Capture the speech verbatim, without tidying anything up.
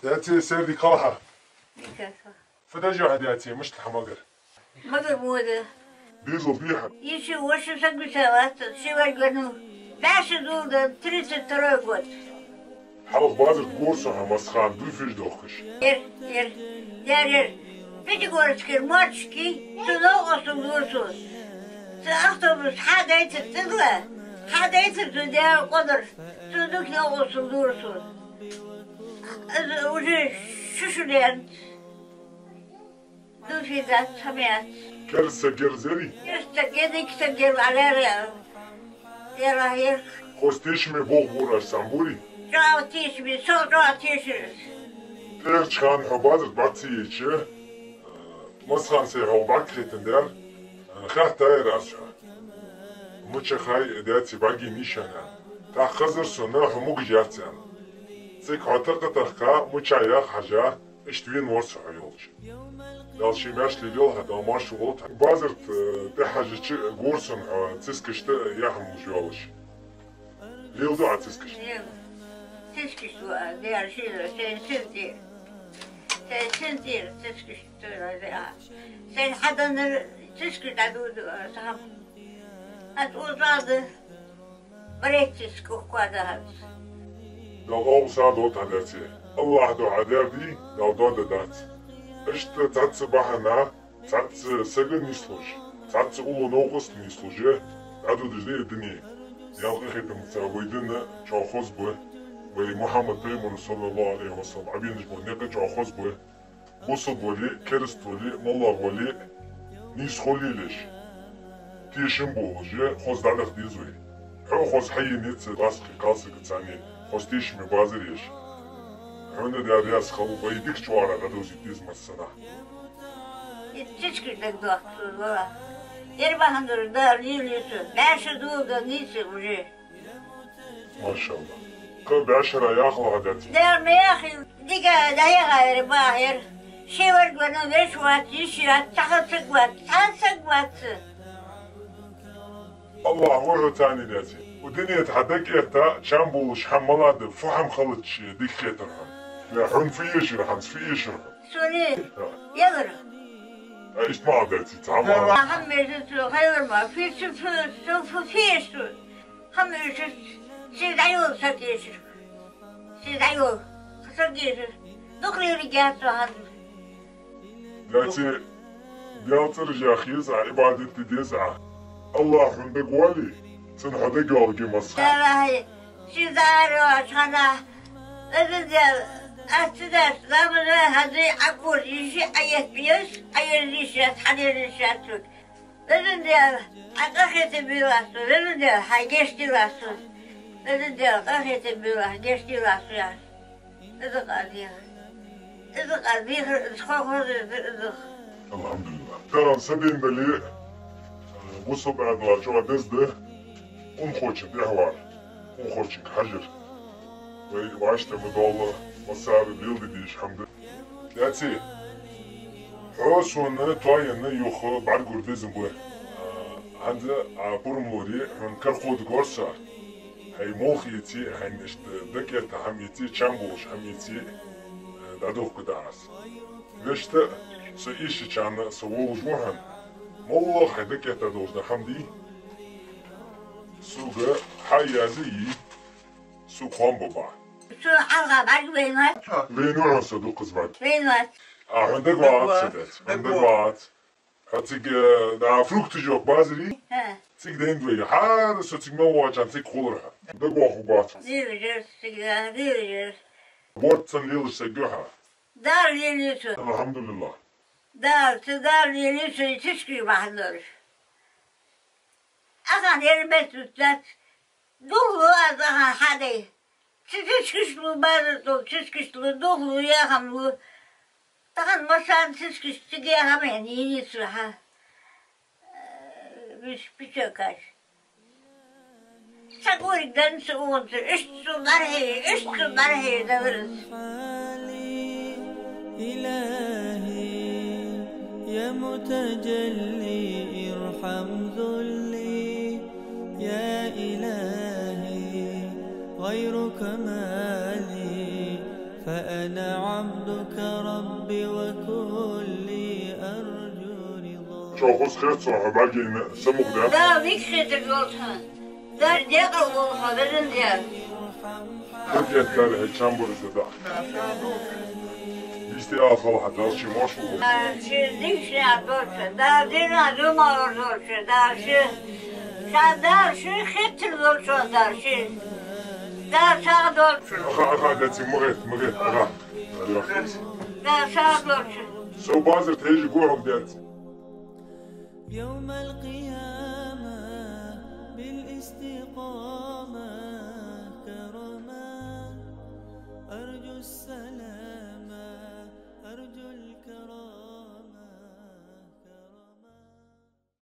Даьце, сердик хьалха. Фу деш хьо, даьце, мишта хьо магар? Магар мо да. Дезал дий хьа? Йиша, ваша саг виса вац, ши варгвану. БӀаь шу долаш да, тридцать второй год. Хьалха базар тӀа гур сона хьо, массахана, дуй фиж дохкаш. Ер, ер, ер, ер. Пятигорскер морчки, цу новкъостал дора со. Цу автобус хьадайтар цӀигла, хьадайтар цу Даьла къодар, цу дукха новкъостал дора со. Из уже шу шу даьннад. Дуй фиж дац, хӀама яц. Керда саг яр из, яри? Керда саг яр, дика саг яр, валера. Яла ер. Хоза тешаме болх бора аш, цхьана бури? ЧӀоагӀа тешаме, со чӀоагӀа тешар. ТӀехьарча хана хьо базар тӀа бац ца еча, массахана сай хьох бӀаргахайтан дар, хаьттар аз хьох. Мича хай, даьце, бӀаргайайнай шоана? ТӀаккха хезар сона, хьо могаш яц аьнна. Цига хьо такха-такха, мича яха хьажа, иштта венавар со хьо йолча. Дала ший маьрша лелалда хьо, Дала марша волва хьо. Базар тӀа, э, тӀехьажача гур сона хьо цискашта яхьа мулаш йолаш. Леладу Ӏа цискаш? Лела. Цискаш ду Ӏа, Даьла шийла, шоай сина тӀера. Шоай сина тӀера цискаш ду Ӏа. Шоай хьаденнар цискаш дӀадоду Ӏа, цхьа хӀама. Хьа тӀа оза да. Барецци кухква да хьац. Дала къовсадолда хьа, даьце. АллахӀа духьа дер дий, Дала доаде дац. Иштта цхьацца бахьана, цхьацца сага нийслуш, цхьацца уллув новкъост нийслуш, дӀадодаш да ер дуне. Даьла къахетамца вай дин чӀоагӀа хоза ба, вай Мухьаммад пайхамара, саллаллахӀу Ӏалайхи ва саллам, Ӏобенаш бола никъ чӀоагӀа хоза ба. Бусалба вале а, кераста вале а, моллагӀа вале а, нийсхо лелаеш, тешам болаш, хоза дӀадаха деза вай. Хьо хоза хьаенна ца, ласкхе кхалсага царни хоза тешаме базар еш. Хьона Даьла раьза хилва, вай дика чӀоагӀа дӀадовзийта деза массанахьа. Из цискаш дагадоаккх сона, валлахӀи. Ер бахьан долаш Дала лелаю со, бӀаь шу долаш да нийса уже. МашаАллахӀ. Кхы бӀаь шера яхалахь, даьце. Даьла ма яхийла, дика дӀаяхай ер бахьа ер. Ши варгвану, веший вац, йиший вац, цхьа хала саг вац, цхьа саг вац. АллахӀ ва хьо царни, даьце. Укх дунен тӀа хьа дакъа этта чам болаш хӀама малагӀа да, фу хӀама хилча дика хетар хьона? Я хьона фу эшар, хӀанз фу эшар хьона? Сона? Да. Ялар. А, иштта ма аьле, даьце, цхьа хӀама. ХӀама эшац, хайлар ма, фу эшац, фу, фу, фу эшац. ХӀама эшац, ший дӀайола саг эшар. Ший дӀайола саг эшар. Дукха леларгьяц со хӀанз. Даьце, Даьла цӀераш яха еза Ӏа, Ӏибадат де деза Ӏа. АллахӀ хьона дагавоале, цунна хьо дагайоалае массахана. ДалахӀи, ший дӀаара йоагӀача хана, везан Даьла, аз ца даьча ламаз хьаде, Ӏа кӀораш йиш я, Ӏа етт йиш я, Ӏа еш йиш яц, хьадеш йиш яц сога. Везан Даьла, Ӏа къахетам белахь сона, везан Даьла, хьай гешт делахь сона. Везан Даьла, къахетам белахь, гешт делахь сона, яхаш. Из-кх аз дехар. Из-кх аз дехар, из-кх хоза дезар, из-кх. АлхьамдулиллахӀ. Тахан са ден дале, бусалба Ӏаьдала чӀоагӀа деза да унахочун тӀехьавар, унахочунга хьажар. Вай вӀаштӀехьа ма доалла, массане а леладе дезаш хӀама да. Даьце, хьо сона тоаенна юха бӀаргагур безам ба. ХӀанз Ӏа пурам лоре, хьона кара кховдагӀа вар со. Хьай молха эце, хьайна иштта дакъа этта хӀама эце, чам болаш хӀама эце, э, дӀадохкаргда аз. Вешта, со эшачарна со волаш ва хьона. МоллагӀа хьай дакъа этта долаш да хӀама дий, сога хьаяз йий, сога хоам ба. Со хьалха бӀаргавайнавац. Вайнав хьона со дукхаза бӀарг? Вайнавац. А хьона дагавац, даьце? Хьона дагавац. Хьо цига, э, да, фрукташ йоах базаре? ХӀа. Цига дайнад вай. ХӀара со цига мел воагӀачарна цига хулар хьо. ДагавоагӀаргвац. Лелаш яр цига, лелаш яр. Ворта санна лелаш саг я хьо? Дала лелаю со. АлхьамдулиллахӀ. Дала, са Дала лелаю со, цискаш бахьан долаш. Ахьа ер меттаца дац. Духлу аз ахьа хьадай. Цискаш лу базар тӀа, цискаш лу, духлу, яхам лу. Тахан массане цискаш цига яхам ян йиниц ваха. Виш пичокаш. Сагург дан су унца, иштта су бархӀе, иштта су бархӀе давраз. إلهي يا متجلي ارحم ذلي، يا إلهي غيرك ما لي، فأنا Чӏоагӏа хоза хет сона хьо бӏаргайайна, са мукъа дац. Дала дика хийтар долда хьона. Дала декъала волва хьо, везан Даьла. Хьо геттара хьай чам барза да. Йисте ала хьалха, Дала ший моаршал лолда. Дала ший дика ший долча, Дала дина дума лур долча, Дала ший, ша Дала ший хеттар долча, Дала ший. Дала сагӏа долда. Аха, аха, деци, ма гӏерта, ма гӏерта, аха. Дала сагӏа долча. Со базар тежи гур хьо деци.